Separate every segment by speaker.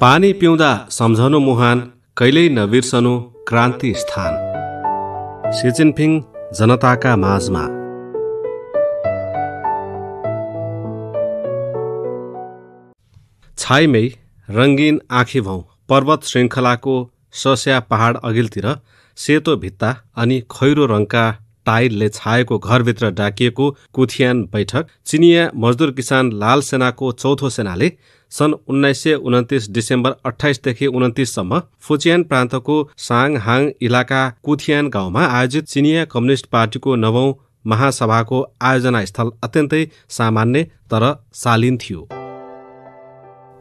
Speaker 1: पानी पिउँदा सम्झनु मुहान, कहिल्यै नबिर्सनु क्रान्ति स्थान। सी जिनपिङ जनताका माझमा। छाइमै रङ्गीन आँखी भौँ पर्वत श्रृङ्खलाको सस्या पहाड अघिल्तिर सेतो भित्ता अनि खैरो रङका टाइलले छाएको घरभित्र डाकिएको कुथियान बैठक चिनिया मजदुर किसान लाल सेनाको चौथो सेनाले सन् 1929 डिसेम्बर 28देखि 29 सम्म फुचियान प्रान्तको साङहाङ इलाका कुथियान गाउँमा आयोजित चिनिया कम्युनिस्ट पार्टीको 9औं महासभाको आयोजना स्थल अत्यन्तै सामान्य तर शालीन थियो।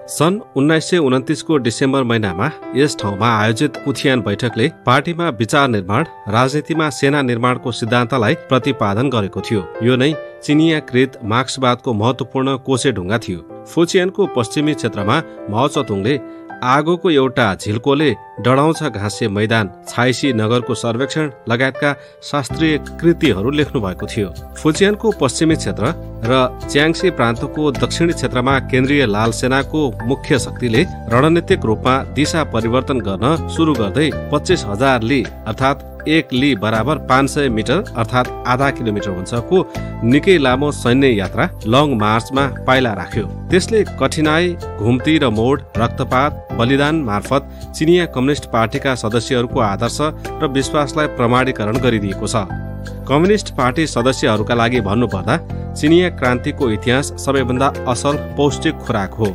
Speaker 1: सन् 1929 को डिसेम्बर महिनामा यस ठाउँमा आयोजित कुथियान बैठकले पार्टीमा विचार निर्माण, राजनीतिमा सेना निर्माणको सिद्धान्तलाई प्रतिपादन गरेको थियो। यो नै चिनियाकृत मार्क्सवादको महत्वपूर्ण कोसेढुङ्गा थियो। फुचियानको पश्चिमी क्षेत्रमा माओ त्से-तुङले आगोको एउटा झिल्कोले डढाउँछ घाँसे मैदान, छाइसी नगरको सर्वेक्षण लगायतका शास्त्रीय कृतिहरू लेख्नु भएको थियो। फुचियानको पश्चिमी क्षेत्र र च्याङसी प्रान्तको दक्षिणी क्षेत्रमा केन्द्रीय लाल सेनाको मुख्य शक्तिले रणनीतिक रूपमा दिशा परिवर्तन गर्न सुरु गर्दै 25,000 ली अर्थात् 1 ली बराबर 500 मिटर अर्थात् आधा किलोमिटर हुन्छ को निकै लामो सैन्य यात्रा लङ मार्चमा पाइला राख्यो। त्यसले कठिनाई, घुम्ती र मोड, रक्तपात, बलिदान मार्फत चिनिया कम्युनिस्ट पार्टीका सदस्यहरूको आदर्श र विश्वासलाई प्रमाणीकरण गरिदिएको छ। कम्युनिस्ट पार्टी सदस्यहरूका लागि भन्नुपर्दा चिनिया क्रान्तिको इतिहास सबैभन्दा असल पौष्टिक खुराक हो।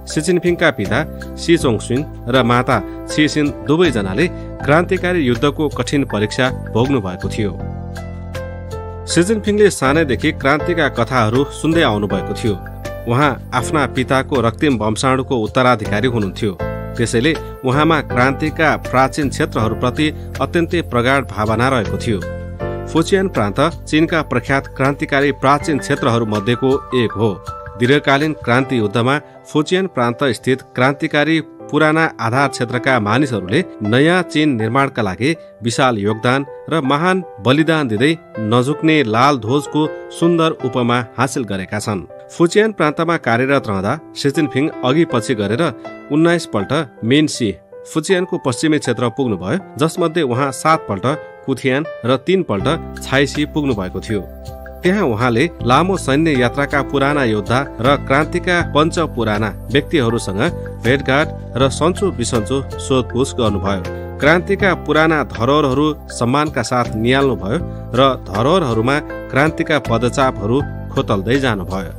Speaker 1: सी जिनपिङका पिता सी चोङसिङ र माता सी सिन दुवैजनाले क्रान्तिकारी युद्धको कठिन परीक्षा भोग्नु भएको थियो। सी जिनपिङले सानैदेखि क्रान्तिका कथाहरू सुन्दै आउनु भएको थियो। उहाँ आफ्ना पिताको रक्तिम वंशाणुको उत्तराधिकारी हुनुहुन्थ्यो। त्यसैले उहाँमा क्रान्तिका प्राचीन क्षेत्रहरूप्रति अत्यन्तै प्रगाढ भावना रहेको थियो। फुचियान प्रान्त चीनका प्रख्यात क्रान्तिकारी प्राचीन क्षेत्रहरू मध्येको एक हो। दीर्घकालीन क्रान्ति युद्धमा फुचियान प्रान्त स्थित क्रान्तिकारी पुराना आधार क्षेत्रका मानिसहरूले नयाँ चीन निर्माणका लागि विशाल योगदान र महान बलिदान दिँदै नझुक्ने लाल ध्वजको सुन्दर उपमा हासिल गरेका छन्। फुचियान प्रान्तमा कार्यरत रहँदा सी जिनपिङ अघि पछि गरेर 19 पल्ट मेनसी फुचियानको पश्चिमी क्षेत्र पुग्नुभयो, जसमध्ये उहाँ 7 पल्ट कुथियान र 3 पल्ट छाइसी पुग्नु भएको थियो। त्यहाँ उहाँले लामो सैन्य यात्राका पुराना योद्धा र क्रान्तिका पञ्च पुराना व्यक्तिहरूसँग भेटघाट र सन्चो बिसन्चो सोधपुछ गर्नुभयो। क्रान्तिका पुराना धरोहरहरू सम्मानका साथ निहाल्नुभयो र धरोहरहरूमा क्रान्तिका पदचापहरू खोतल्दै जानुभयो।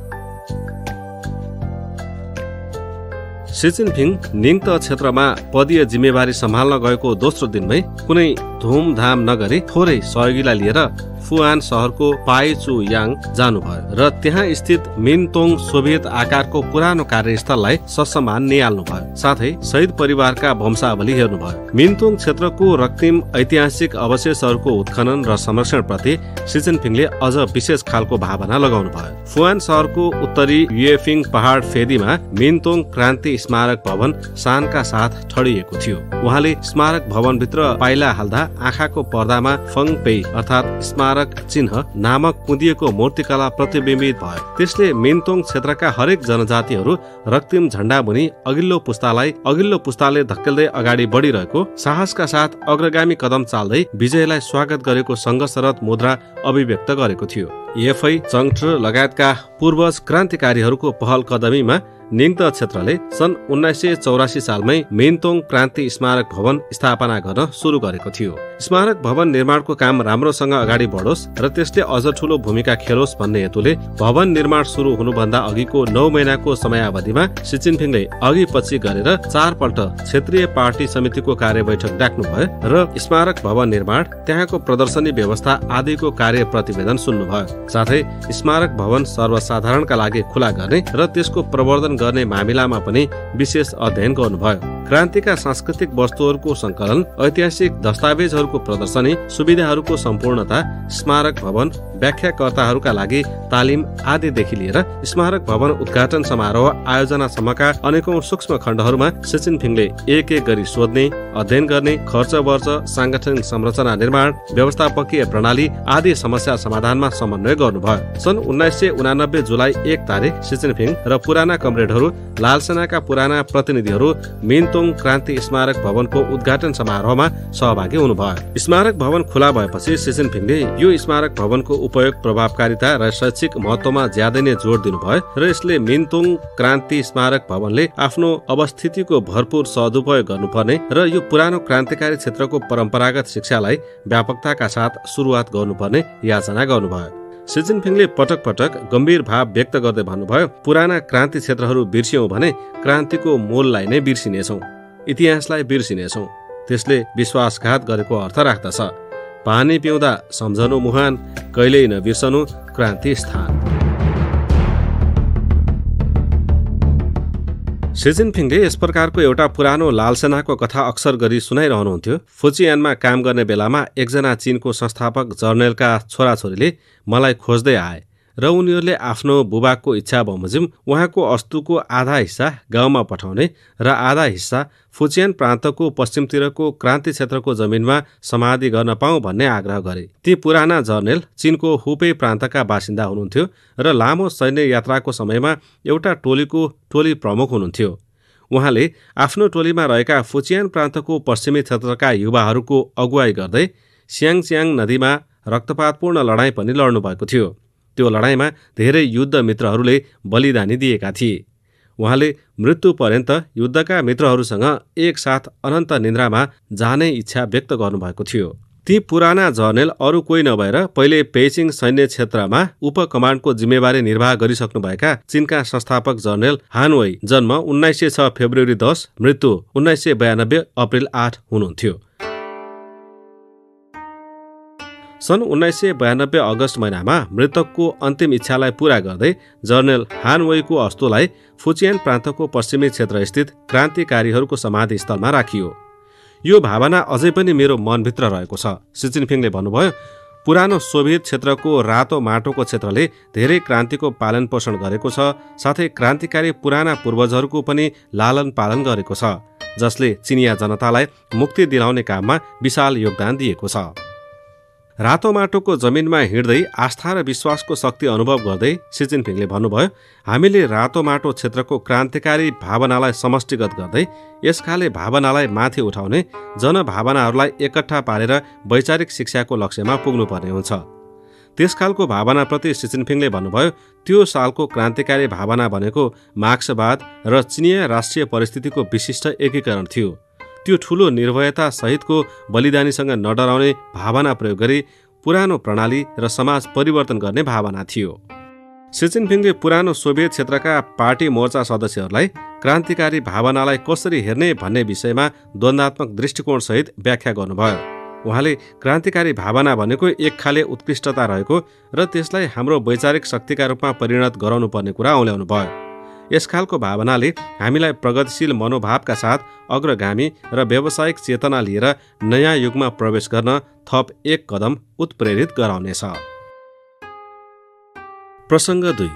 Speaker 1: सी जिनपिङ निङत क्षेत्रमा पदीय जिम्मेवारी सम्हाल्न गएको दोस्रो दिनमै कुनै धुमधाम नगरी थोरै सहयोगीलाई लिएर फुआन शहरको पाइचुयाङ जानुभयो र त्यहाँ स्थित मिनतोङ सोभियत आकारको पुरानो कार्यस्थललाई ससम्मान निहाल्नुभयो। साथै शहीद परिवारका वंशावली हेर्नुभयो। मिनतोङ क्षेत्रको रक्तिम ऐतिहासिक अवशेषहरूको उत्खनन र संरक्षण प्रति सी जिनपिङले अझ विशेष खालको भावना लगाउनु भयो। फुआन शहरको उत्तरी युएफिङ पहाड फेदीमा मिनतोङ क्रान्ति स्मारक भवन शानका साथ ठडिएको थियो। उहाँले स्मारक भवनभित्र पाइला हाल्दा आँखाको पर्दामा फङपेई अर्थात् स्मारक चिन्ह नामक कुँदिएको मूर्तिकला प्रतिबिम्बित भयो। त्यसले मिनतोङ क्षेत्रका हरेक जनजातिहरू रक्तिम झण्डा मुनि अघिल्लो पुस्ताले धकेल्दै अगाडि बढिरहेको साहसका साथ अग्रगामी कदम चाल्दै विजयलाई स्वागत गरेको सङ्घर्षरत मुद्रा अभिव्यक्त गरेको थियो। एफआई चङट्र लगायतका पूर्वज क्रान्तिकारीहरूको पहल कदमीमा निङत क्षेत्रले सन् 1984 सालमै मिनतोङ क्रान्ति स्मारक भवन स्थापना गर्न सुरु गरेको थियो। स्मारक भवन निर्माणको काम राम्रोसँग अगाडि बढोस् र त्यसले अझ ठूलो भूमिका खेलोस् भन्ने हेतुले भवन निर्माण सुरु हुनुभन्दा अघिको 9 महिनाको समयावधिमा सी जिनपिङले अघि पछि गरेर 4 पल्ट क्षेत्रीय पार्टी समितिको कार्य बैठक डाक्नुभयो र स्मारक भवन निर्माण, त्यहाँको प्रदर्शनी व्यवस्था आदिको कार्य प्रतिवेदन सुन्नुभयो। साथै स्मारक भवन सर्वसाधारणका लागि खुला गर्ने र त्यसको प्रवर्धन गर्ने मामिलामा पनि विशेष अध्ययन गर्नुभयो। क्रान्तिका सांस्कृतिक वस्तुहरूको संकलन, ऐतिहासिक दस्तावेजहरूको प्रदर्शनी, सुविधाहरूको सम्पूर्णता, स्मारक भवन व्याख्याकर्ताहरूका लागि तालिम आदिदेखि लिएर स्मारक भवन उद्घाटन समारोह आयोजनासम्मका अनेकौं सूक्ष्म खण्डहरूमा सी जिनपिङले एक एक गरी सोध्ने, अध्ययन गर्ने, खर्च वर्च, सांगठनिक संरचना निर्माण, व्यवस्थापकीय प्रणाली आदि समस्या समाधानमा समन्वय गर्नुभयो। सन् 1989 जुलाई 1 तारिक सी जिनपिङ र पुराना कमरेडहरू लाल सेनाका पुराना प्रतिनिधिहरू मिनतोङ क्रान्ति स्मारक भवनको उद्घाटन समारोहमा सहभागी हुनुभयो। स्मारक भवन खुला भएपछि सी जिनपिङले यो स्मारक भवनको उपयोग, प्रभावकारिता र शैक्षिक महत्त्वमा ज्यादै नै जोड दिनुभयो र यसले मिनतोङ क्रान्ति स्मारक भवनले आफ्नो अवस्थितिको भरपूर सदुपयोग गर्नुपर्ने र यो पुरानो क्रान्तिकारी क्षेत्रको परम्परागत शिक्षालाई व्यापकताका साथ सुरुवात गर्नुपर्ने याचना गर्नुभयो। सी जिनपिङले पटक पटक गम्भीर भाव व्यक्त गर्दै भन्नुभयो, पुराना क्रान्ति क्षेत्रहरू बिर्स्यौं भने क्रान्तिको मूललाई नै बिर्सिनेछौं, इतिहासलाई बिर्सिनेछौं। त्यसले विश्वासघात गरेको अर्थ राख्दछ। पानी पिउँदा सम्झनु मुहान, कहिल्यै नबिर्सनु क्रान्ति स्थान। सी जिनपिङले यस प्रकारको एउटा पुरानो लाल सेनाको कथा अक्सर गरी सुनाइरहनुहुन्थ्यो। फुचियानमा काम गर्ने बेलामा एकजना चीनको संस्थापक जर्नेलका छोराछोरीले मलाई खोज्दै आए र उनीहरूले आफ्नो बुबाको इच्छा बमोजिम उहाँको अस्तुको आधा हिस्सा गाउँमा पठाउने र आधा हिस्सा फुचियान प्रान्तको पश्चिमतिरको क्रान्ति क्षेत्रको जमिनमा समाधि गर्न पाऊँ भन्ने आग्रह गरे। ती पुराना जर्नेल चीनको हुपेई प्रान्तका बासिन्दा हुनुहुन्थ्यो र लामो सैन्य यात्राको समयमा एउटा टोली प्रमुख हुनुहुन्थ्यो। उहाँले आफ्नो टोलीमा रहेका फुचियान प्रान्तको पश्चिमी क्षेत्रका युवाहरूको अगुवाई गर्दै स्याङच्याङ नदीमा रक्तपातपूर्ण लडाईँ पनि लड्नु भएको थियो। त्यो लडाईँमा धेरै युद्ध मित्रहरूले बलिदानी दिएका थिए। उहाँले मृत्यु पर्यन्त युद्धका मित्रहरूसँग एकसाथ अनन्त निन्द्रामा जाने इच्छा व्यक्त गर्नुभएको थियो। ती पुराना जर्नेल अरू कोही नभएर पहिले पेइचिङ सैन्य क्षेत्रमा उपकमान्डको जिम्मेवारी निर्वाह गरिसक्नुभएका चीनका संस्थापक जर्नेल हान वेई, जन्म 1906 फेब्रुअरी 10, मृत्यु 1992 अप्रिल 8 हुनुहुन्थ्यो। सन् 1992 अगस्त महिनामा मृतकको अन्तिम इच्छालाई पूरा गर्दै जर्नेल हान वेईको अस्तुलाई फुचियान प्रान्तको पश्चिमी क्षेत्रस्थित क्रान्तिकारीहरूको समाधि स्थलमा राखियो। यो भावना अझै पनि मेरो मनभित्र रहेको छ। सी जिनपिङले भन्नुभयो, पुरानो सोभियत क्षेत्रको रातो माटोको क्षेत्रले धेरै क्रान्तिको पालन पोषण गरेको छ, साथै क्रान्तिकारी पुराना पूर्वजहरूको पनि लालन पालन गरेको छ, जसले चिनिया जनतालाई मुक्ति दिलाउने काममा विशाल योगदान दिएको छ। रातो माटोको जमिनमा हिँड्दै आस्था र विश्वासको शक्ति अनुभव गर्दै सी जिनपिङले भन्नुभयो, हामीले रातो माटो क्षेत्रको क्रान्तिकारी भावनालाई समष्टिगत गर्दै यसखाले भावनालाई माथि उठाउने, जनभावनाहरूलाई एकट्ठा पारेर वैचारिक शिक्षाको लक्ष्यमा पुग्नुपर्ने हुन्छ। त्यसकालको भावनाप्रति सी जिनपिङले भन्नुभयो, त्यो सालको क्रान्तिकारी भावना भनेको मार्क्सवाद र चिनिया राष्ट्रिय परिस्थितिको विशिष्ट एकीकरण थियो। त्यो ठूलो निर्भयता सहितको बलिदानीसँग नडराउने भावना प्रयोग गरी पुरानो प्रणाली र समाज परिवर्तन गर्ने भावना थियो। सी जिनपिङले पुरानो सोभियत क्षेत्रका पार्टी मोर्चा सदस्यहरूलाई क्रान्तिकारी भावनालाई कसरी हेर्ने भन्ने विषयमा द्वन्द्वात्मक दृष्टिकोणसहित व्याख्या गर्नुभयो। उहाँले क्रान्तिकारी भावना भनेको एक खाले उत्कृष्टता रहेको र त्यसलाई हाम्रो वैचारिक शक्तिका रूपमा परिणत गराउनु पर्ने कुरा औल्याउनु भयो। यस खालको भावनाले हामीलाई प्रगतिशील मनोभावका साथ अग्रगामी र व्यावसायिक चेतना लिएर नयाँ युगमा प्रवेश गर्न थप एक कदम उत्प्रेरित गराउनेछ। प्रसङ्ग 2।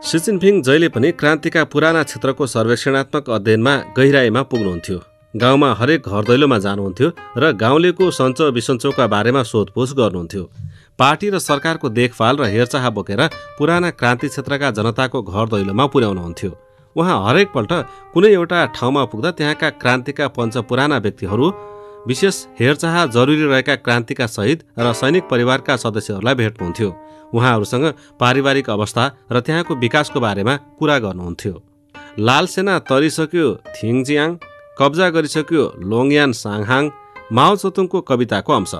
Speaker 1: सी जिनपिङ जहिले पनि क्रान्तिका पुराना क्षेत्रको सर्वेक्षणात्मक अध्ययनमा गहिराईमा पुग्नुहुन्थ्यो। गाउँमा हरेक घर दैलोमा जानुहुन्थ्यो र गाउँलेको सञ्चो बिसञ्चोका बारेमा सोधपुछ गर्नुहुन्थ्यो। पार्टी र सरकारको देखभाल र हेरचाह बोकेर पुराना क्रान्ति क्षेत्रका जनताको घर दैलोमा पुर्याउनुहुन्थ्यो। उहाँ हरेकपल्ट कुनै एउटा ठाउँमा पुग्दा त्यहाँका क्रान्तिका पञ्च पुराना व्यक्तिहरू, विशेष हेरचाह जरुरी रहेका क्रान्तिका शहीद र सैनिक परिवारका सदस्यहरूलाई भेट्नुहुन्थ्यो। उहाँहरूसँग पारिवारिक अवस्था र त्यहाँको विकासको बारेमा कुरा गर्नुहुन्थ्यो। लाल सेना तरिसक्यो थिङजियाङ, कब्जा गरिसक्यो लोङयान साङहाङ माओ त्सोतुङको कविताको अंश।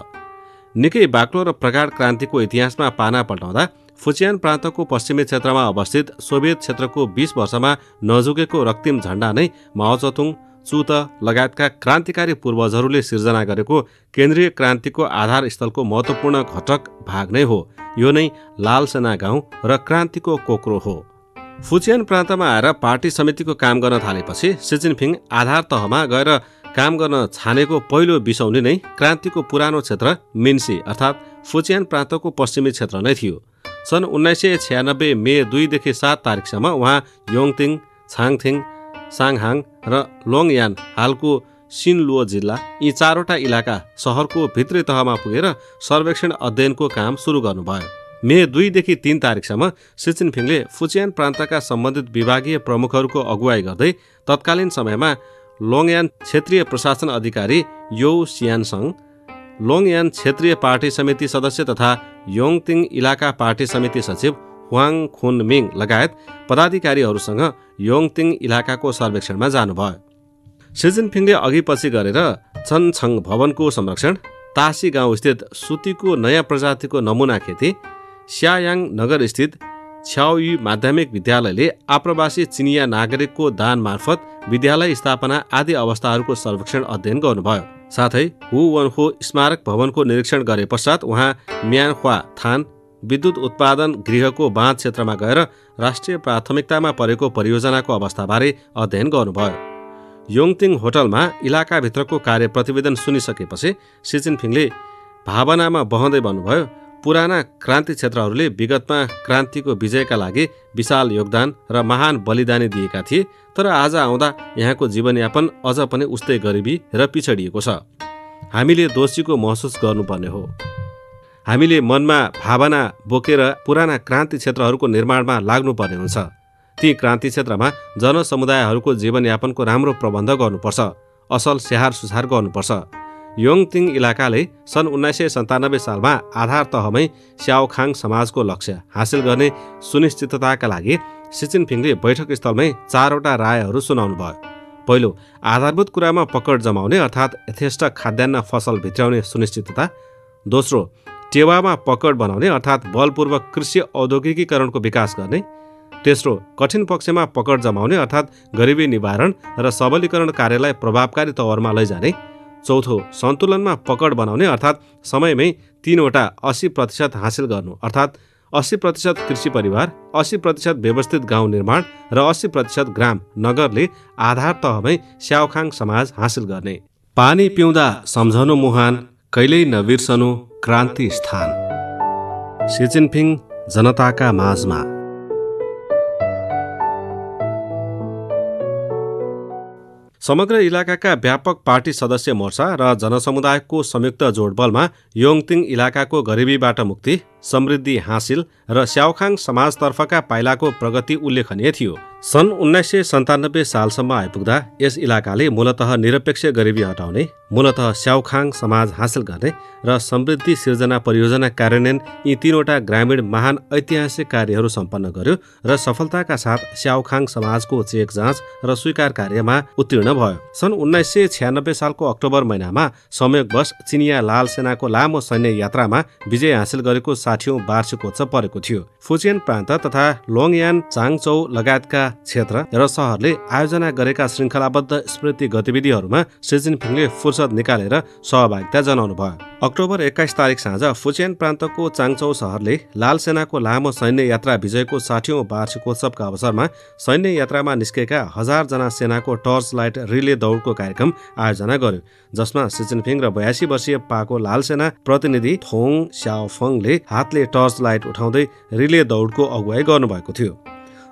Speaker 1: निकै बाक्लो र प्रगाढ क्रान्तिको इतिहासमा पाना पल्टाउँदा फुचियान प्रान्तको पश्चिमी क्षेत्रमा अवस्थित सोभियत क्षेत्रको 20 वर्षमा नझुकेको रक्तिम झण्डा नै माओ त्सोतुङ, चुत लगायतका क्रान्तिकारी पूर्वजहरूले सिर्जना गरेको केन्द्रीय क्रान्तिको आधार स्थलको महत्त्वपूर्ण घटक भाग नै हो। यो नै लाल सेना गाउँ र क्रान्तिको कोक्रो हो। फुचियान प्रान्तमा आएर पार्टी समितिको काम गर्न थालेपछि सी जिनपिङ आधार तहमा गएर काम गर्न छानेको पहिलो बिसौनी नै क्रान्तिको पुरानो क्षेत्र मिन्सी अर्थात् फुजियान प्रान्तको पश्चिमी क्षेत्र नै थियो। सन् 1996 मे 2 देखि 7 तारिकसम्म उहाँ योङतिङ, छाङथिङ, साङहाङ र लोङयान हालको सिनलुओ जिल्ला यी 4वटा इलाका सहरको भित्री तहमा पुगेर सर्वेक्षण अध्ययनको काम सुरु गर्नुभयो। मे 2 देखि 3 तारिकसम्म सी जिनपिङले फुजियान प्रान्तका सम्बन्धित विभागीय प्रमुखहरूको अगुवाई गर्दै तत्कालीन समयमा लोङयान क्षेत्रीय प्रशासन अधिकारी यो सियानसङ, लोङयान क्षेत्रीय पार्टी समिति सदस्य तथा योङतिङ इलाका पार्टी समिति सचिव हुआङ खुनमिङ लगायत पदाधिकारीहरूसँग योङतिङ इलाकाको सर्वेक्षणमा जानुभयो। सी जिनपिङले अघिपछि गरेर चनछङ भवनको संरक्षण, तासी गाउँस्थित सुतीको नयाँ प्रजातिको नमुना खेती, स्यायाङ नगरस्थित छ्याओयु माध्यमिक विद्यालयले आप्रवासी चिनिया नागरिकको दान मार्फत विद्यालय स्थापना आदि अवस्थाहरूको सर्वेक्षण अध्ययन गर्नुभयो। साथै हु वनहो स्मारक भवनको निरीक्षण गरे पश्चात उहाँ म्यानख्वा थान विद्युत उत्पादन गृहको बाँध क्षेत्रमा गएर राष्ट्रिय प्राथमिकतामा परेको परियोजनाको अवस्थाबारे अध्ययन गर्नुभयो। योङतिङ होटलमा इलाकाभित्रको कार्य प्रतिवेदन सुनिसकेपछि सी जिनपिङले भावनामा बहँदै भन्नुभयो, पुराना क्रान्ति क्षेत्रहरूले विगतमा क्रान्तिको विजयका लागि विशाल योगदान र महान बलिदानी दिएका थिए, तर आज आउँदा यहाँको जीवनयापन अझ पनि उस्तै गरिबी र पिछडिएको छ। हामीले दोषीको महसुस गर्नुपर्ने हो। हामीले मनमा भावना बोकेर पुराना क्रान्ति क्षेत्रहरूको निर्माणमा लाग्नुपर्ने हुन्छ। ती क्रान्ति क्षेत्रमा जनसमुदायहरूको जीवनयापनको राम्रो प्रबन्ध गर्नुपर्छ, असल स्याहार सुसार गर्नुपर्छ। योङतिङ इलाकाले सन् 1997 सालमा आधार तहमै स्याओखाङ समाजको लक्ष्य हासिल गर्ने सुनिश्चितताका लागि सी जिनपिङले बैठक स्थलमै 4वटा रायहरू सुनाउनु भयो। पहिलो, आधारभूत कुरामा पकड जमाउने अर्थात् यथेष्ट खाद्यान्न फसल भित्र्याउने सुनिश्चितता। दोस्रो, टेवामा पकड बनाउने अर्थात् बलपूर्वक कृषि औद्योगिकीकरणको विकास गर्ने। तेस्रो, कठिन पक्षमा पकड जमाउने अर्थात् गरिबी निवारण र सबलीकरण कार्यलाई प्रभावकारी तवरमा लैजाने। चौथो, सन्तुलनमा पकड बनाउने अर्थात् समयमै 3वटा 80% हासिल गर्नु अर्थात् 80% कृषि परिवार, 80% व्यवस्थित गाउँ निर्माण र 80% ग्राम नगरले आधार तहमै स्याओखाङ समाज हासिल गर्ने। पानी पिउँदा सम्झनु मुहान, कहिल्यै नबिर्सनु क्रान्ति स्थान। सी जिनपिङ जनताका माझमा। समग्र इलाकाका व्यापक पार्टी सदस्य मोर्चा र जनसमुदायको संयुक्त जोडबलमा योङतिङ इलाकाको गरिबीबाट मुक्ति, समृद्धि हासिल र स्याओखाङ समाजतर्फका पाइलाको प्रगति उल्लेखनीय थियो। सन् 1997 सालसम्म आइपुग्दा यस इलाकाले मूलतः निरपेक्ष गरिबी हटाउने, मूलतः स्याओखाङ समाज हासिल गर्ने र समृद्धि सिर्जना परियोजना कार्यान्वयन यी 3वटा ग्रामीण महान ऐतिहासिक कार्यहरू सम्पन्न गर्यो र सफलताका साथ स्याओखाङ समाजको चेक जाँच र स्वीकार कार्यमा उत्तीर्ण भयो। सन् 1996 सालको अक्टोबर महिनामा संयोगवश चिनिया लाल सेनाको लामो सैन्य यात्रामा विजय हासिल गरेको 60औं वार्षिकोत्सव परेको थियो। फुजियान प्रान्त तथा लोङयान, चाङचौ लगायतका क्षेत्र र सहरले आयोजना गरेका श्रृङ्खलाबद्ध स्मृति गतिविधिहरूमा सी जिनपिङले फुर्सद निकालेर सहभागिता जनाउनु भयो। अक्टोबर 21 तारिक साँझ फुजियान प्रान्तको चाङचौ सहरले लाल सेनाको लामो सैन्य यात्रा विजयको 60औं वार्षिकोत्सवका अवसरमा सैन्य यात्रामा निस्केका 1000 जना सेनाको टर्च लाइट रिले दौडको कार्यक्रम आयोजना गर्यो, जसमा सी जिनपिङ र 82 वर्षीय पाको लाल सेना प्रतिनिधि थोङ स्याओफङले हातले टर्च लाइट उठाउँदै रिले दौडको अगुवाई गर्नुभएको थियो।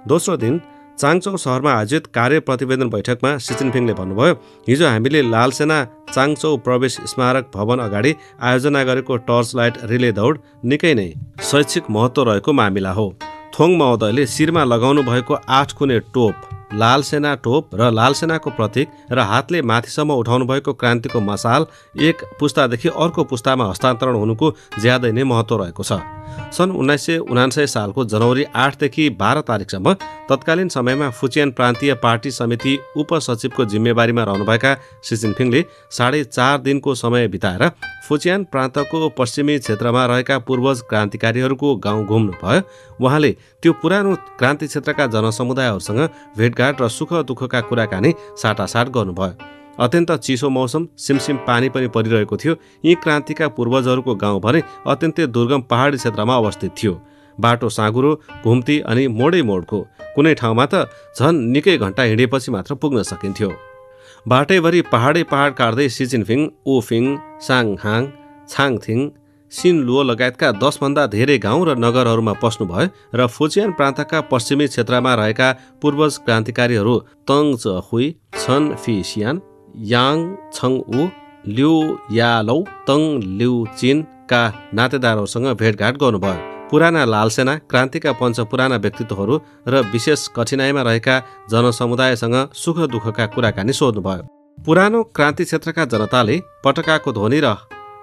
Speaker 1: दोस्रो दिन चाङचौ सहरमा आयोजित कार्य प्रतिवेदन बैठकमा सी जिनपिङले भन्नुभयो, हिजो हामीले लाल सेना चाङचौ प्रवेश स्मारक भवन अगाडि आयोजना गरेको टर्च लाइट रिले दौड निकै नै शैक्षिक महत्त्व रहेको मामिला हो। थोङ महोदयले शिरमा लगाउनु भएको 8 कुने टोप, लाल सेना टोप र लाल सेनाको प्रतीक र हातले माथिसम्म उठाउनु भएको क्रान्तिको मसाल एक पुस्तादेखि अर्को पुस्तामा हस्तान्तरण हुनुको ज्यादै नै महत्त्व रहेको छ। सन् 1979 सालको जनवरी 8 देखि 12 तारिकसम्म तत्कालीन समयमा फुजियान प्रान्तीय पार्टी समिति उपसचिवको जिम्मेवारीमा रहनुभएका सी जिनपिङले 4.5 दिनको समय बिताएर फुजियान प्रान्तको पश्चिमी क्षेत्रमा रहेका पूर्वज क्रान्तिकारीहरूको गाउँ घुम्नुभयो। उहाँले त्यो पुरानो क्रान्ति क्षेत्रका जनसमुदायहरूसँग भेटघाट र सुख दुःखका कुराकानी साटासाट गर्नुभयो। अत्यन्त चिसो मौसम, सिमसिम पानी पनि परिरहेको थियो। यी क्रान्तिका पूर्वजहरूको गाउँ भने अत्यन्तै दुर्गम पहाडी क्षेत्रमा अवस्थित थियो। बाटो साँघुरो, घुम्ती अनि मोडै मोडको, कुनै ठाउँमा त झन् निकै घण्टा हिँडेपछि मात्र पुग्न सकिन्थ्यो। बाटैभरि पहाड काट्दै सी जिनपिङ उफिङ, साङहाङ, छाङथिङ, सिनलुओ लगायतका 10 भन्दा धेरै गाउँ र नगरहरूमा पस्नुभयो र फुजियान प्रान्तका पश्चिमी क्षेत्रमा रहेका पूर्वज क्रान्तिकारीहरू तङ हुई, छन फिसियान, याङ छङ उ, लिउ यालौ, तङ लिउ चिनका नातेदारहरूसँग भेटघाट गर्नुभयो। पुराना लालसेना, क्रान्तिका पुराना व्यक्तित्वहरू र विशेष कठिनाइमा रहेका जनसमुदायसँग सुख दुःखका कुराकानी सोध्नुभयो। पुरानो क्रान्ति क्षेत्रका जनताले पटकाको ध्वनि र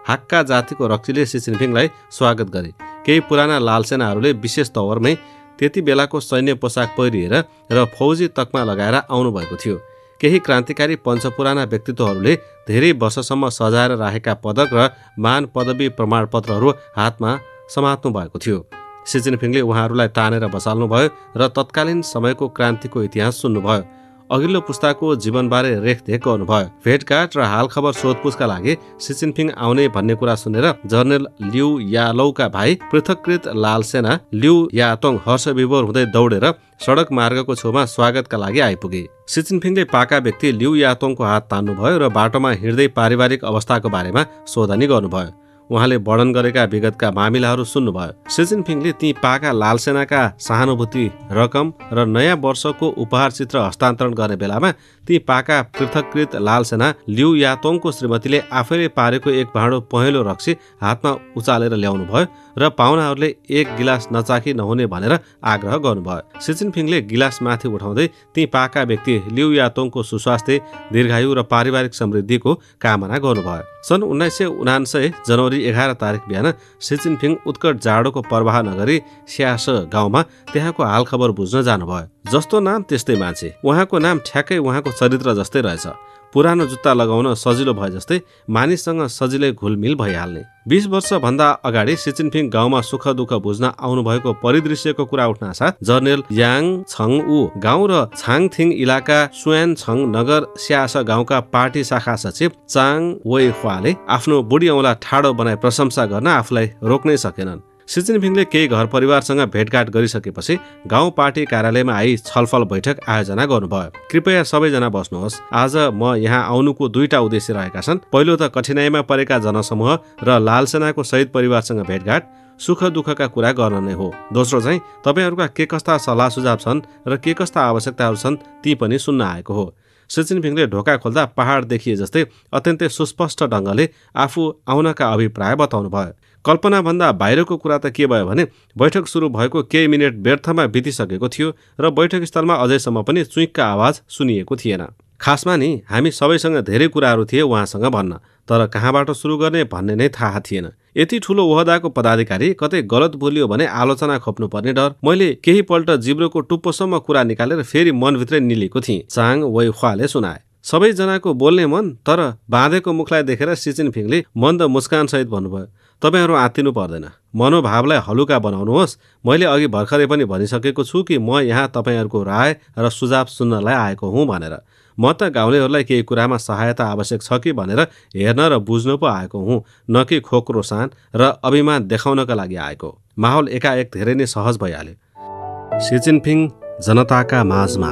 Speaker 1: हाक्का जातिको रक्सीले सी जिनपिङलाई स्वागत गरे। केही पुराना लालसेनाहरूले विशेष तवरमै त्यति बेलाको सैन्य पोसाक पहिरिएर र फौजी तकमा लगाएर आउनुभएको थियो। केही क्रान्तिकारी पुराना व्यक्तित्वहरूले धेरै वर्षसम्म सजाएर राखेका पदक र मान पदवी प्रमाणपत्रहरू हातमा समात्नु भएको थियो। सी जिनपिङले उहाँहरूलाई तानेर बसाल्नुभयो र तत्कालीन समयको क्रान्तिको इतिहास सुन्नुभयो। अघिल्लो पुस्ताको जीवनबारे रेखदेख गर्नुभयो। भेटघाट र हालखबर सोधपुछका लागि सी जिनपिङ आउने भन्ने कुरा सुनेर जनरल लिउ यालौका भाइ पृथककृत लालसेना लिउ यातोङ हर्षविभोर हुँदै दौडेर सडक मार्गको छेउमा स्वागतका लागि आइपुगे। सी जिनपिङले पाका व्यक्ति लिउ यातोङको हात तान्नुभयो र बाटोमा हिँड्दै पारिवारिक अवस्थाको बारेमा सोधनी गर्नुभयो। उहाँले वर्णन गरेका विगतका मामिलाहरू सुन्नुभयो। सी जिनपिङले ती पाका लालसेनाका सहानुभूति रकम र नयाँ वर्षको उपहार चित्र हस्तान्तरण गर्ने बेलामा ती पाका पृथककृत लालसेना लिउ यातोङको श्रीमतीले आफैले पारेको एक भाँडो पहेँलो रक्सी हातमा उचालेर ल्याउनु भयो र पाहुनाहरूले एक गिलास नचाखी नहुने भनेर आग्रह गर्नुभयो। सी जिनपिङले गिलास माथि उठाउँदै ती पाका व्यक्ति लिउ यातोङको सुस्वास्थ्य, दीर्घायु र पारिवारिक समृद्धिको कामना गर्नुभयो। सन् 1979 जनवरी 11 तारिक बिहान सी जिनपिङ उत्कट जाडोको पर्वाह नगरी स्यास गाउँमा त्यहाँको हालखबर बुझ्न जानुभयो। जस्तो नाम त्यस्तै मान्छे। उहाँको नाम ठ्याक्कै उहाँको चरित्र जस्तै रहेछ। पुरानो जुत्ता लगाउन सजिलो भए जस्तै मानिससँग सजिलै घुलमिल भइहाल्ने। 20 वर्षभन्दा अगाडि सी जिनपिङ गाउँमा सुख दुःख बुझ्न आउनुभएको परिदृश्यको कुरा उठ्नासाथ जनरल याङ छङ उ गाउँ र छाङथिङ इलाका सुयान छङ नगर स्यास गाउँका पार्टी शाखा सचिव चाङ वेइ ख्वाले आफ्नो बुढी औँला ठाडो बनाई प्रशंसा गर्न आफूलाई रोक्नै सकेनन्। सी जिनपिङले केही घर परिवारसँग भेटघाट गरिसकेपछि गाउँ पार्टी कार्यालयमा आई छलफल बैठक आयोजना गर्नुभयो। कृपया सबैजना बस्नुहोस्। आज म यहाँ आउनुको दुईटा उद्देश्य रहेका छन्। पहिलो त कठिनाइमा परेका जनसमूह र लालसेनाको शहीद परिवारसँग भेटघाट, सुख दुःखका कुरा गर्न नै हो। दोस्रो चाहिँ तपाईहरूका के कस्ता सल्लाह सुझाव छन् र के कस्ता आवश्यकताहरू छन् ती पनि सुन्न आएको हो। सी जिनपिङले ढोका खोल्दा पहाड देखिए जस्तै अत्यन्तै सुस्पष्ट ढङ्गले आफू आउनका अभिप्राय बताउनु भयो। कल्पनाभन्दा बाहिरको कुरा त के भयो भने बैठक सुरु भएको केही मिनेट व्यर्थमा बितिसकेको थियो र बैठक स्थलमा अझैसम्म पनि चुइकका आवाज सुनिएको थिएन। खासमा नि हामी सबैसँग धेरै कुराहरू थिए उहाँसँग भन्न, तर कहाँबाट सुरु गर्ने भन्ने नै थाहा थिएन। यति ठुलो ओहदाको पदाधिकारी कतै गलत बोलियो भने आलोचना खोप्नुपर्ने डर। मैले केही पल्ट जिब्रोको टुप्पोसम्म कुरा निकालेर फेरि मनभित्रै निलेको थिएँ। चाङ वेइ ख्वाले सुनाए। सबैजनाको बोल्ने मन तर बाँधेको मुखलाई देखेर सी जिनपिङले मन्द मुस्कान सहित भन्नुभयो, तपाईहरू आत्तिनु पर्दैन। मनोभावलाई हलुका बनाउनुहोस्। मैले अघि भर्खरै पनि भनिसकेको छु कि म यहाँ तपाईहरूको राय र सुझाव सुन्नलाई आएको हुँ भनेर। म त गाउँलेहरूलाई केही कुरामा सहायता आवश्यक छ कि भनेर हेर्न र बुझ्नु पो आएको हुँ, न कि खोक्रो सान र अभिमान देखाउनका लागि आएको। माहौल एकाएक धेरै नै सहज भइहाल्यो। सी जिनपिङ जनताका माझमा।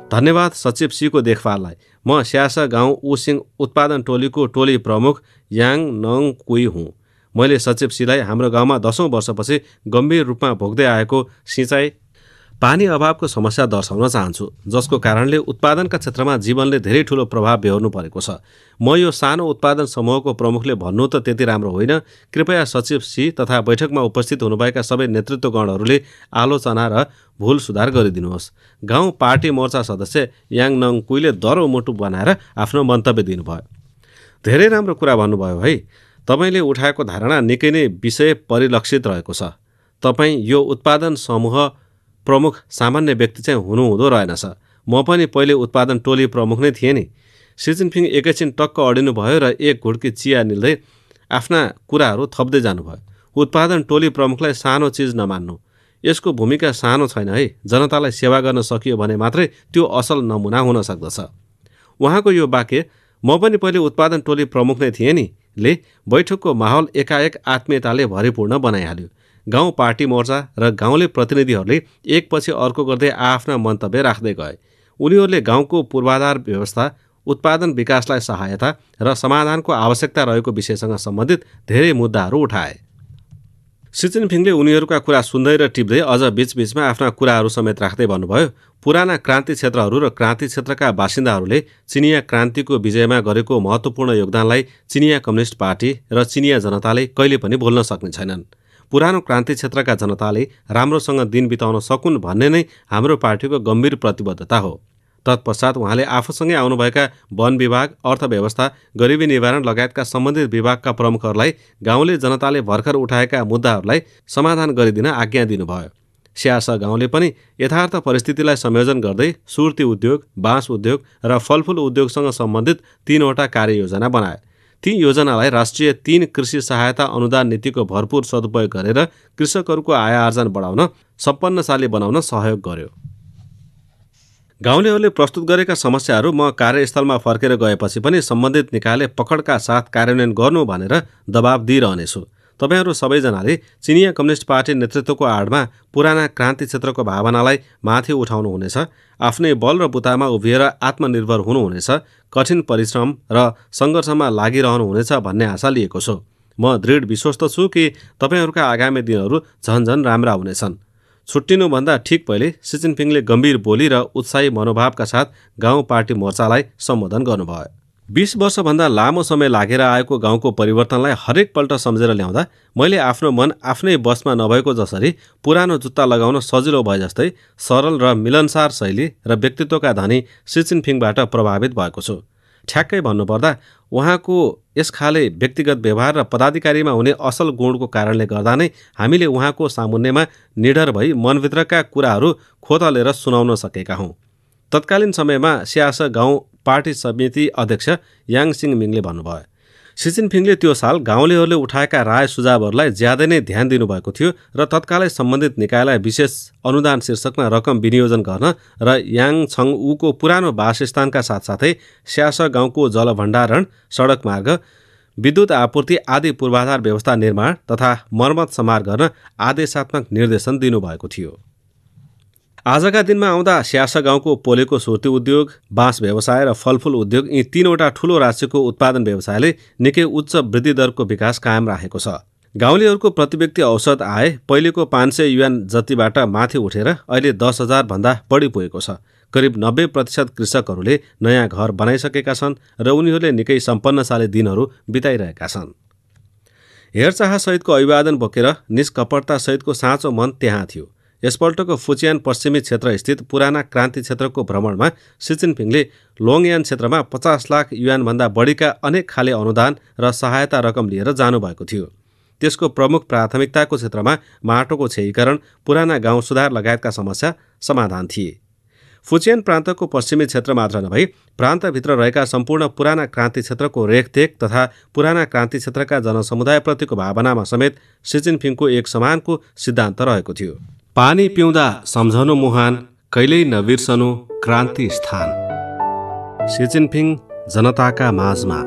Speaker 1: धन्यवाद सचिव सीको देखभाललाई। म स्यासा गाउँ उसिङ उत्पादन टोलीको टोली प्रमुख याङ नङ कुई हुँ। मैले सचिव सीलाई हाम्रो गाउँमा 10औं वर्षपछि गम्भीर रूपमा भोग्दै आएको सिँचाइ पानी अभावको समस्या दर्शाउन चाहन्छु, जसको कारणले उत्पादनका क्षेत्रमा जीवनले धेरै ठूलो प्रभाव बेहोर्नु परेको छ। म यो सानो उत्पादन समूहको प्रमुखले भन्नु त त्यति राम्रो होइन। कृपया सचिव सी तथा बैठकमा उपस्थित हुनुभएका सबै नेतृत्वगणहरूले आलोचना र भूल सुधार गरिदिनुहोस्। गाउँ पार्टी मोर्चा सदस्य याङ नङ कुईले दरो मुटु बनाएर आफ्नो मन्तव्य दिनुभयो। धेरै राम्रो कुरा भन्नुभयो है। तपाईँले उठाएको धारणा निकै नै विषय परिलक्षित रहेको छ। तपाईँ यो उत्पादन समूह प्रमुख सामान्य व्यक्ति चाहिँ हुनुहुँदो रहेनछ। म पनि पहिले उत्पादन टोली प्रमुख नै थिएँ नि। सी जिनपिङ एकैछिन टक्क अडिनु भयो र एक घुड्की चिया निल्दै आफ्ना कुराहरू थप्दै जानुभयो। उत्पादन टोली प्रमुखलाई सानो चिज नमान्नु। यसको भूमिका सानो छैन है। जनतालाई सेवा गर्न सकियो भने मात्रै त्यो असल नमुना हुन सक्दछ। उहाँको यो वाक्य म पनि पहिले उत्पादन टोली प्रमुख नै थिएँ नि ले बैठकको माहौल एकाएक आत्मीयताले भरिपूर्ण बनाइहाल्यो। गाउँ पार्टी मोर्चा र गाउँले प्रतिनिधिहरूले एकपछि अर्को गर्दै आफ्ना मन्तव्य राख्दै गए। उनीहरूले गाउँको पूर्वाधार व्यवस्था, उत्पादन विकासलाई सहायता र समाधानको आवश्यकता रहेको विषयसँग सम्बन्धित धेरै मुद्दाहरू उठाए। सी जिनपिङले उनीहरूका कुरा सुन्दै र टिप्दै अझ बीचबीचमा आफ्ना कुराहरू समेत राख्दै भन्नुभयो, पुराना क्रान्ति क्षेत्रहरू र क्रान्ति क्षेत्रका बासिन्दाहरूले चिनिया क्रान्तिको विजयमा गरेको महत्त्वपूर्ण योगदानलाई चिनिया कम्युनिस्ट पार्टी र चिनिया जनताले कहिले पनि भुल्न सक्ने छैनन्। पुरानो क्रान्ति क्षेत्रका जनताले राम्रोसँग दिन बिताउन सकुन् भन्ने नै हाम्रो पार्टीको गम्भीर प्रतिबद्धता हो। तत्पश्चात उहाँले आफूसँगै आउनुभएका वन विभाग, अर्थव्यवस्था, गरिबी निवारण लगायतका सम्बन्धित विभागका प्रमुखहरूलाई गाउँले जनताले भर्खर उठाएका मुद्दाहरूलाई समाधान गरिदिन आज्ञा दिनुभयो। स्यास गाउँले पनि यथार्थ परिस्थितिलाई संयोजन गर्दै सुर्ती उद्योग, बाँस उद्योग र फलफुल उद्योगसँग सम्बन्धित 3वटा कार्ययोजना बनाए। ती योजनालाई राष्ट्रिय 3 कृषि सहायता अनुदान नीतिको भरपूर सदुपयोग गरेर कृषकहरूको आय आर्जन बढाउन, सम्पन्नशाली बनाउन सहयोग गर्यो। गाउँलेहरूले प्रस्तुत गरेका समस्याहरू म कार्यस्थलमा फर्केर गएपछि पनि सम्बन्धित निकायले पकडका साथ कार्यान्वयन गर्नु भनेर दबाब दिइरहनेछु। तपाईहरू सबैजनाले चिनिया कम्युनिस्ट पार्टी नेतृत्वको आडमा पुराना क्रान्ति क्षेत्रको भावनालाई माथि उठाउनुहुनेछ, आफ्नै बल र बुतामा उभिएर आत्मनिर्भर हुनुहुनेछ, कठिन परिश्रम र सङ्घर्षमा लागिरहनुहुनेछ भन्ने आशा लिएको छु। म दृढ विश्वस्त छु कि तपाईहरूका आगामी दिनहरू झन्झन राम्रा हुनेछन्। छुट्टिनुभन्दा ठिक पहिले सी जिनपिङले गम्भीर बोली र उत्साही मनोभावका साथ गाउँ पार्टी मोर्चालाई सम्बोधन गर्नुभयो। 20 वर्षभन्दा लामो समय लागेर आएको गाउँको परिवर्तनलाई हरेकपल्ट सम्झेर ल्याउँदा मैले आफ्नो मन आफ्नै बसमा नभएको जसरी पुरानो जुत्ता लगाउन सजिलो भए जस्तै सरल र मिलनसार शैली र व्यक्तित्वका धनी सी जिनपिङबाट प्रभावित भएको छु। ठ्याक्कै भन्नुपर्दा उहाँको यस खाले व्यक्तिगत व्यवहार र पदाधिकारीमा हुने असल गुणको कारणले गर्दा नै हामीले उहाँको सामुन्नेमा निडर भई मनभित्रका कुराहरू खोतलेर सुनाउन सकेका हौँ। तत्कालीन समयमा स्यास गाउँ पार्टी समिति अध्यक्ष याङ सिङ मिङले भन्नुभयो, सी जिनपिङले त्यो साल गाउँलेहरूले उठाएका राय सुझावहरूलाई ज्यादै नै ध्यान दिनुभएको थियो र तत्कालै सम्बन्धित निकायलाई विशेष अनुदान शीर्षकमा रकम विनियोजन गर्न र याङ छङ उको पुरानो वासस्थानका साथसाथै स्यास गाउँको जलभण्डारण, सडक मार्ग, विद्युत आपूर्ति आदि पूर्वाधार व्यवस्था निर्माण तथा मर्मत समार गर्न आदेशात्मक निर्देशन दिनुभएको थियो। आजका दिनमा आउँदा स्यास गाउँको पोलेको सुर्ती उद्योग, बाँस व्यवसाय र फलफुल उद्योग यी 3वटा ठूलो राज्यको उत्पादन व्यवसायले निकै उच्च वृद्धि दरको विकास कायम राखेको छ। गाउँलेहरूको प्रतिव्यक्ति औसत आय पहिलेको 500 युआन जतिबाट माथि उठेर अहिले 10,000 भन्दा बढी पुगेको छ। करिब 90% कृषकहरूले नयाँ घर बनाइसकेका छन् र उनीहरूले निकै सम्पन्नशाली दिनहरू बिताइरहेका छन्। हेरचाह सहितको अभिवादन बोकेर निष्कपटता सहितको साँचो मन त्यहाँ थियो। यसपल्टको फुचियान पश्चिमी क्षेत्र स्थित पुराना क्रान्ति क्षेत्रको भ्रमणमा सी जिनपिङले लोङयान क्षेत्रमा 50 लाख युआनभन्दा बढीका अनेक खाले अनुदान र सहायता रकम लिएर जानुभएको थियो। त्यसको प्रमुख प्राथमिकताको क्षेत्रमा माटोको क्षयीकरण, पुराना गाउँ सुधार लगायतका समस्या समाधान थिए। फुचियान प्रान्तको पश्चिमी क्षेत्र मात्र नभई प्रान्तभित्र रहेका सम्पूर्ण पुराना क्रान्ति क्षेत्रको रेखदेख तथा पुराना क्रान्ति क्षेत्रका जनसमुदायप्रतिको भावनामा समेत सी जिनपिङको एक समानको सिद्धान्त रहेको थियो। पानी पिउँदा सम्झनु मुहान, कहिल्यै नबिर्सनु क्रान्ति स्थान। सी जिनपिङ जनताका माझमा।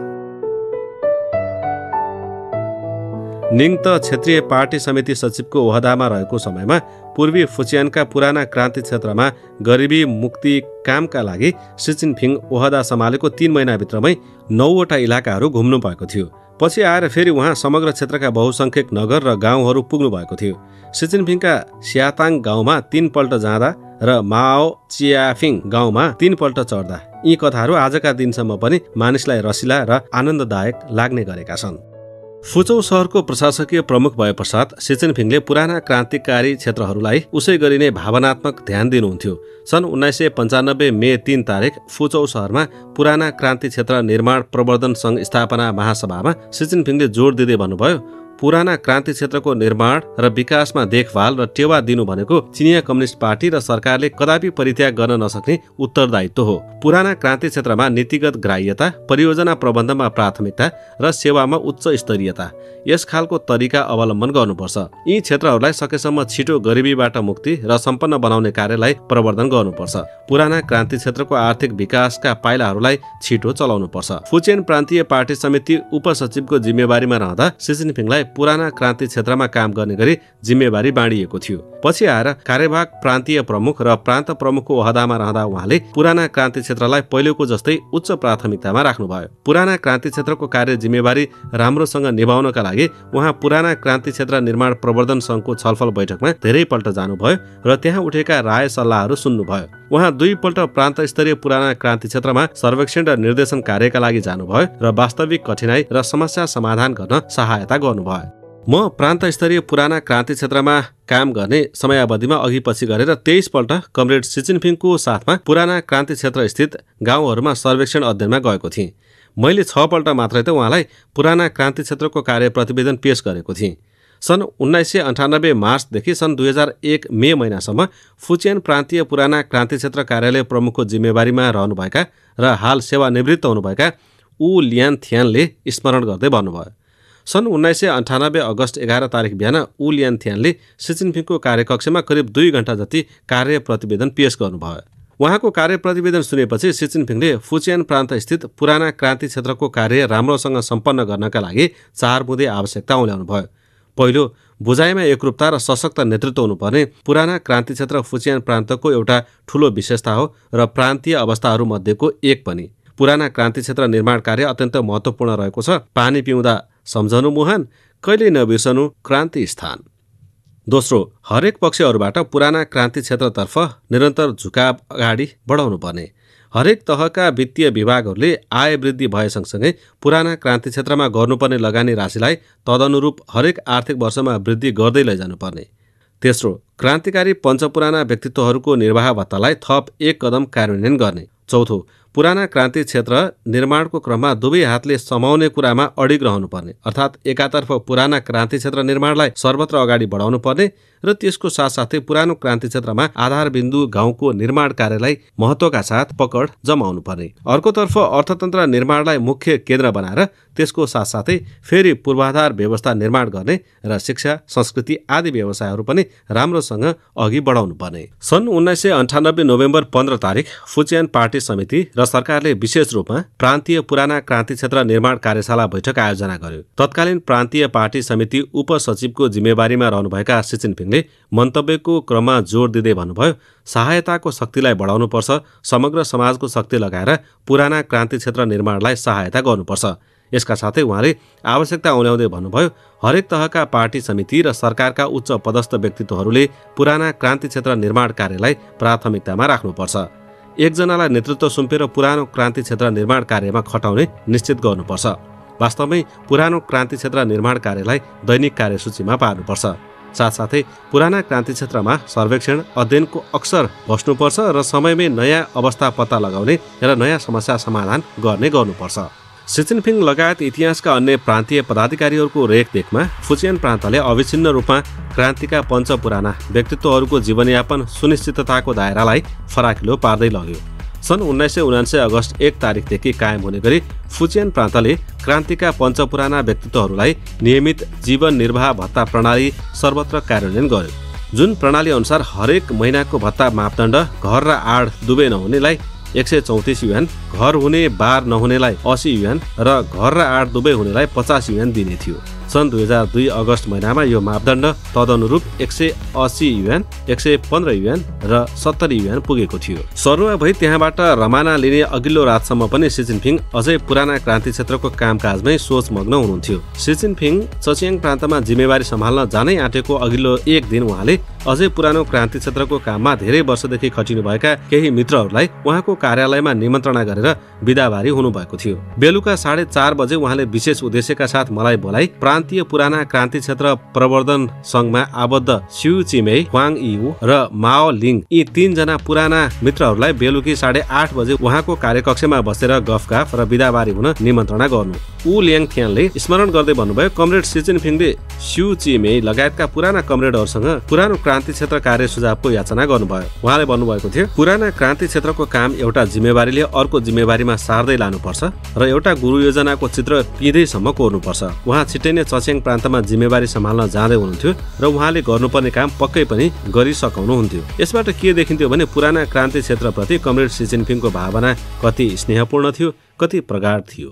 Speaker 1: निङत क्षेत्रीय पार्टी समिति सचिवको ओहदामा रहेको समयमा पूर्वी फुचियानका पुराना क्रान्ति क्षेत्रमा गरिबी मुक्ति कामका लागि सी जिनपिङ ओहदा सम्हालेको 3 महिनाभित्रमै 9वटा इलाकाहरू घुम्नु भएको थियो। पछि आएर फेरि उहाँ समग्र क्षेत्रका बहुसङ्ख्यक नगर र गाउँहरू पुग्नु भएको थियो। सी जिनपिङका स्याताङ गाउँमा 3 पल्ट जाँदा र माओ चियाफिङ गाउँमा 3 पल्ट चढ्दा यी कथाहरू आजका दिनसम्म पनि मानिसलाई रसिला र आनन्ददायक लाग्ने गरेका छन्। फुचौ सहरको प्रशासकीय प्रमुख भए पश्चात सी जिनपिङले पुराना क्रान्तिकारी क्षेत्रहरूलाई उसै गरी नै भावनात्मक ध्यान दिनुहुन्थ्यो। सन् 1995 मे 3 तारिक फुचौ सहरमा पुराना क्रान्ति क्षेत्र निर्माण प्रवर्धन सङ्घ स्थापना महासभामा सी जिनपिङले जोड दिँदै भन्नुभयो, पुराना क्रान्ति क्षेत्रको निर्माण र विकासमा देखभाल र टेवा दिनु भनेको चिनिया कम्युनिस्ट पार्टी र सरकारले कदापि परित्याग गर्न नसक्ने उत्तरदायित्व हो। पुराना क्रान्ति क्षेत्रमा नीतिगत ग्राह्यता, परियोजना प्रबन्धनमा प्राथमिकता र सेवामा उच्च स्तरीयता यस खालको तरिका अवलम्बन गर्नुपर्छ। यी क्षेत्रहरूलाई सकेसम्म छिटो गरिबीबाट मुक्ति र सम्पन्न बनाउने कार्यलाई प्रवर्धन गर्नुपर्छ। पुराना क्रान्ति क्षेत्रको आर्थिक विकासका पाइलाहरूलाई छिटो चलाउनुपर्छ। फुचियान प्रान्तीय पार्टी समिति उपसचिवको जिम्मेवारीमा रहँदा सी जिनपिङलाई पुराना क्रान्ति क्षेत्रमा काम गर्ने गरी जिम्मेवारी बाँडिएको थियो। पछि आएर कार्यवाहक प्रान्तीय प्रमुख र प्रान्त प्रमुखको ओहदामा रहँदा उहाँले पुराना क्रान्ति क्षेत्रलाई पहिलेको जस्तै उच्च प्राथमिकतामा राख्नुभयो। पुराना क्रान्ति क्षेत्रको कार्य जिम्मेवारी राम्रोसँग निभाउनका लागि उहाँ पुराना क्रान्ति क्षेत्र निर्माण प्रवर्धन संघको छलफल बैठकमा धेरैपल्ट जानुभयो र त्यहाँ उठेका राय सल्लाहहरू सुन्नुभयो। उहाँ 2 पल्ट प्रान्त स्तरीय पुराना क्रान्ति क्षेत्रमा सर्वेक्षण र निर्देशन कार्यका लागि जानुभयो र वास्तविक कठिनाई र समस्या समाधान गर्न सहायता गर्नुभयो। म प्रान्त स्तरीय पुराना क्रान्ति क्षेत्रमा काम गर्ने समयावधिमा अघि पछि गरेर 23 पल्ट कमरेड सी जिनपिङको साथमा पुराना क्रान्ति क्षेत्र स्थित गाउँहरूमा सर्वेक्षण अध्ययनमा गएको थिएँ। मैले 6 पल्ट मात्रै त उहाँलाई पुराना क्रान्ति क्षेत्रको कार्य प्रतिवेदन पेश गरेको थिएँ। सन् 1998 मार्चदेखि सन् 2001 मे महिनासम्म फुचियान प्रान्तीय पुराना क्रान्ति क्षेत्र कार्यालय प्रमुखको जिम्मेवारीमा रहनुभएका र हाल सेवानिवृत्त हुनुभएका ऊ लियान थियानले स्मरण गर्दै भन्नुभयो। सन् 1998 अगस्त 11 तारिक बिहान ऊ लियान थियानले सी जिनपिङको कार्यकक्षमा करिब 2 घण्टा जति कार्य प्रतिवेदन पेश गर्नुभयो। उहाँको कार्य प्रतिवेदन सुनेपछि सी जिनपिङले फुचियान प्रान्त स्थित पुराना क्रान्ति क्षेत्रको कार्य राम्रोसँग सम्पन्न गर्नका लागि 4 बुँदे आवश्यकता उल्याउनुभयो। पहिलो, बुझाइमा एकरूपता र सशक्त नेतृत्व हुनुपर्ने पुराना क्रान्ति क्षेत्र फुचियान प्रान्तको एउटा ठूलो विशेषता हो र प्रान्तीय अवस्थाहरू मध्येको एक पनि। पुराना क्रान्ति क्षेत्र निर्माण कार्य अत्यन्त महत्त्वपूर्ण रहेको छ। पानी पिउँदा सम्झनु मुहान, कहिले नबिर्सनु क्रान्ति स्थान। दोस्रो, हरेक पक्षहरूबाट पुराना क्रान्ति क्षेत्रतर्फ निरन्तर झुकाव अगाडि बढाउनु पर्ने। हरेक तहका वित्तीय विभागहरूले आय वृद्धि भए सँगसँगै पुराना क्रान्ति क्षेत्रमा गर्नुपर्ने लगानी राशिलाई तदनुरूप हरेक आर्थिक वर्षमा वृद्धि गर्दै लैजानुपर्ने। तेस्रो, क्रान्तिकारी पञ्चपुराना व्यक्तित्वहरूको निर्वाह भत्तालाई थप 1 कदम कार्यान्वयन गर्ने। चौथो, पुराना क्रान्ति क्षेत्र निर्माणको क्रममा दुवै हातले समाउने कुरामा अडिग रहनुपर्ने, अर्थात् एकातर्फ पुराना क्रान्ति क्षेत्र निर्माणलाई सर्वत्र अगाडि बढाउनु पर्ने र त्यसको साथसाथै पुरानो क्रान्ति क्षेत्रमा आधारबिन्दु गाउँको निर्माण कार्यलाई महत्त्वका साथ पकड जमाउनु पर्ने। अर्कोतर्फ अर्थतन्त्र निर्माणलाई मुख्य केन्द्र बनाएर त्यसको साथसाथै फेरि पूर्वाधार व्यवस्था निर्माण गर्ने र शिक्षा, संस्कृति आदि व्यवसायहरू पनि राम्रोसँग अघि बढाउनु पर्ने। सन् 1998 नोभेम्बर 15 तारिक फुचियान पार्टी समिति र सरकारले विशेष रूपमा प्रान्तीय पुराना क्रान्ति क्षेत्र निर्माण कार्यशाला बैठक आयोजना गर्यो। तत्कालीन प्रान्तीय पार्टी समिति उपसचिवको जिम्मेवारीमा रहनुभएका सी जिनपिङले मन्तव्यको क्रममा जोड दिँदै भन्नुभयो, सहायताको शक्तिलाई बढाउनुपर्छ, समग्र समाजको शक्ति लगाएर पुराना क्रान्ति क्षेत्र निर्माणलाई सहायता गर्नुपर्छ। यसका साथै उहाँले आवश्यकता उल्याउँदै भन्नुभयो, हरेक तहका पार्टी समिति र सरकारका उच्च पदस्थ व्यक्तित्वहरूले पुराना क्रान्ति क्षेत्र निर्माण कार्यलाई प्राथमिकतामा राख्नुपर्छ। एकजनालाई नेतृत्व सुम्पेर पुरानो क्रान्ति क्षेत्र निर्माण कार्यमा खटाउने निश्चित गर्नुपर्छ। वास्तवमै पुरानो क्रान्ति क्षेत्र निर्माण कार्यलाई दैनिक कार्यसूचीमा पार्नुपर्छ। साथसाथै पुराना क्रान्ति क्षेत्रमा सर्वेक्षण अध्ययनको अक्सर बस्नुपर्छ र समयमै नयाँ अवस्था पत्ता लगाउने र नयाँ समस्या समाधान गर्नुपर्छ। सी जिनपिङ लगायत इतिहासका अन्य प्रान्तीय पदाधिकारीहरूको रेखदेखमा फुचियान प्रान्तले अविच्छिन्न रूपमा क्रान्तिका पञ्चपुराना व्यक्तित्वहरूको जीवनयापन सुनिश्चितताको दायरालाई फराकिलो पार्दै लग्यो। सन् 1979 अगस्त 1 तारिकदेखि कायम हुने गरी फुचियान प्रान्तले क्रान्तिका पञ्चपुराना व्यक्तित्वहरूलाई नियमित जीवन निर्वाह भत्ता प्रणाली सर्वत्र कार्यान्वयन गर्यो। जुन प्रणाली अनुसार हरेक महिनाको भत्ता मापदण्ड घर र आड दुवै नहुनेलाई 134 युएन, घर हुने बार नहुनेलाई 80 युएन र घर र आड दुवै हुनेलाई 50 युएन दिने थियो। सन् 2002 अगस्त महिनामा यो मापदण्ड तदनुरूप 180 युएन, 115 युएन र 70 युएन पुगेको थियो। सरुवा भई त्यहाँबाट रमाना लिने अघिल्लो रातसम्म पनि सी जिनपिङ अझै पुराना क्रान्ति क्षेत्रको कामकाजमै सोचमग्न हुनुहुन्थ्यो। सी जिनपिङ चचियाङ प्रान्तमा जिम्मेवारी सम्हाल्न जानै आँटेको अघिल्लो एक दिन उहाँले अझै पुरानो क्रान्ति क्षेत्रको काममा धेरै वर्षदेखि खटिनुभएका केही मित्रहरूलाई उहाँको कार्यालयमा निमन्त्रणा गरेर बिदाबारी हुनुभएको थियो। बेलुका 4:30 बजे उहाँले विशेष उद्देश्यका साथ मलाई बोलाई प्रान्तीय पुराना क्रान्ति क्षेत्र प्रवर्धन संघमा आबद्ध स्यु चिमेई, वाङ इयु र माओ लिङ यी 3 जना पुराना मित्रहरूलाई बेलुकी 8:30 बजे उहाँको कार्यकक्षमा बसेर गफगाफ र बिदाबारी हुन निमन्त्रणा गर्नु। ऊ लियाङ थियानले स्मरण गर्दै भन्नुभयो, कमरेड सी जिनपिङले स्यु चिमेई लगायतका पुराना कमरेडहरूसँग पुरानो क्रान्ति क्षेत्र कार्य सुझावको याचना गर्नुभयो। उहाँले भन्नुभएको थियो, पुराना क्रान्ति क्षेत्रको काम एउटा जिम्मेवारीले अर्को जिम्मेवारीमा सार्दै लानुपर्छ र एउटा गुरु योजनाको चित्र पिँदैसम्म कोर्नुपर्छ। उहाँ छिट्टै नै चचियाङ प्रान्तमा जिम्मेवारी सम्हाल्न जाँदै हुनुहुन्थ्यो र उहाँले गर्नुपर्ने काम पक्कै पनि गरिसकाउनुहुन्थ्यो। यसबाट के देखिन्थ्यो भने पुराना क्रान्ति क्षेत्रप्रति कमरेड सी जिनपिङको भावना कति स्नेहपूर्ण थियो, कति प्रगाढ थियो।